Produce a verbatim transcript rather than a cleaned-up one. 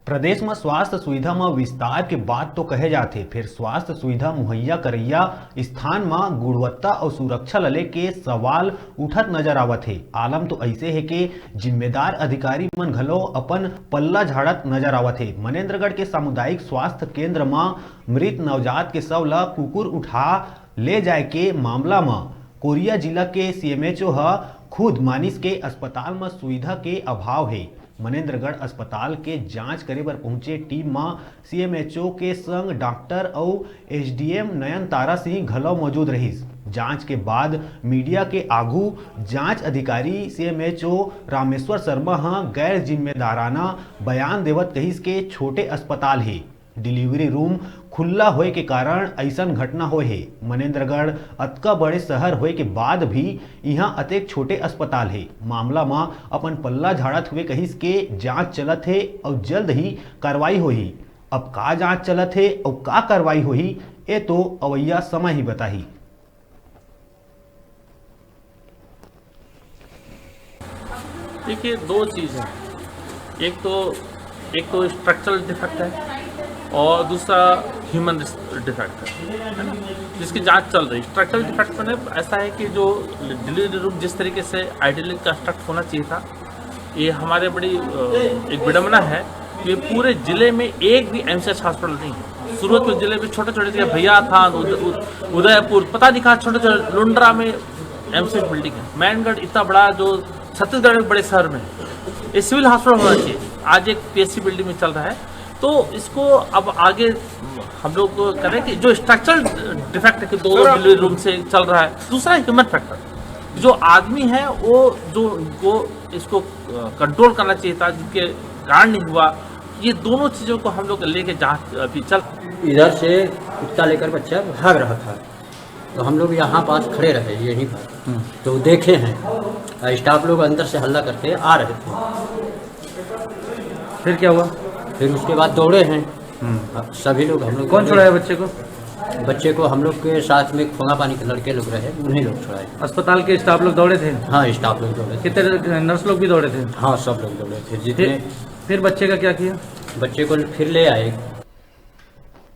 प्रदेश म स्वास्थ्य सुविधा म विस्तार के बात तो कहे जाथे, फेर स्वास्थ्य सुविधा मुहैया करैया स्थान म गुणवत्ता अउ सुरक्षा ल लेके सवाल उठत नजर आवत हे। आलम तो अइसे हे के जिम्मेदार अधिकारी मन घलो अपन पल्ला झाड़त नजर आवत हे। मनेन्द्रगढ़ के सामुदायिक स्वास्थ्य केंद्र म मृत नवजात के शव ल कुकुर उठा ले जाए के मामला म कोरिया जिला के सीएमएचओ ह खुद मानिस के अस्पताल म सुविधा के अभाव हे। मनेन्द्रगढ़ अस्पताल के जांच करे बर पहुंचे टीम म सीएमएचओ के संग डॉक्टर अउ एसडीएम नयन तारा सिंह घलो मौजूद रहिस। जांच के बाद मीडिया के आघू जांच अधिकारी सीएमएचओ रामेश्वर शर्मा ह गैर जिम्मेदाराना बयान देवत कहिस के छोटे अस्पताल हे, डिलीवरी रूम खुल्ला होए के कारण अइसन घटना होए हे। मनेन्द्रगढ़ अतका बड़े शहर होए के बाद भी इहां अतेक छोटे अस्पताल हे। मामला म अपन पल्ला झाड़त हुए कहिस के जांच चलत हे अउ जल्द ही कार्रवाई होही। अब का जांच चलत हे अउ का कार्रवाई होही, ए तो अवइया समय ही बताही। देखिए, दो चीज़ है। एक तो एक तो स्ट्रक्चरल डिफेक्ट है और दूसरा ह्यूमन डिफेक्ट है, जिसकी जांच चल रही। स्ट्रक्चरल डिफेक्ट में ऐसा है कि जो डिलीवरी रूम जिस तरीके से आइडियली कंस्ट्रक्ट होना चाहिए था, ये हमारे बड़ी एक विडम्बना है कि पूरे जिले में एक भी एमसीएच हॉस्पिटल नहीं है। सूरजपुर जिले में छोटे छोटे भैया था, उदयपुर, पता नहीं कहाँ, छोटे छोटे लुंड्रा में एमसीएच बिल्डिंग है। मैनगढ़ इतना बड़ा, जो छत्तीसगढ़ में बड़े शहर में, ये सिविल हॉस्पिटल होना चाहिए। आज एक पीएससी बिल्डिंग में चल रहा है, तो इसको अब आगे हम लोग करें कि जो स्ट्रक्चरल डिफेक्ट है कि दो डिलीवरी रूम से चल रहा है, दूसरा ह्यूमन फैक्टर, जो आदमी है वो जो उनको इसको कंट्रोल करना चाहिए था, जिनके कारण नहीं हुआ, ये दोनों चीज़ों को हम लोग लेके जांच अभी चल। इधर से कुत्ता लेकर बच्चा भाग रहा था, तो हम लोग यहाँ पास खड़े रहे यहीं पर, तो देखे हैं स्टाफ लोग अंदर से हल्ला करके आ रहे थे। फिर क्या हुआ? फिर उसके बाद दौड़े हैं सभी लोग। हम लोग कौन छुड़ाया बच्चे को? बच्चे को हम लोग के साथ में खोना पानी के लड़के लोग रहे, उन्हीं लोग छुड़ाए। अस्पताल के स्टाफ लोग दौड़े थे? हाँ, स्टाफ लोग दौड़े थे। कितने नर्स लोग भी दौड़े थे? हाँ, सब लोग दौड़े थे। जितने फिर बच्चे का क्या किया? बच्चे को फिर ले आए,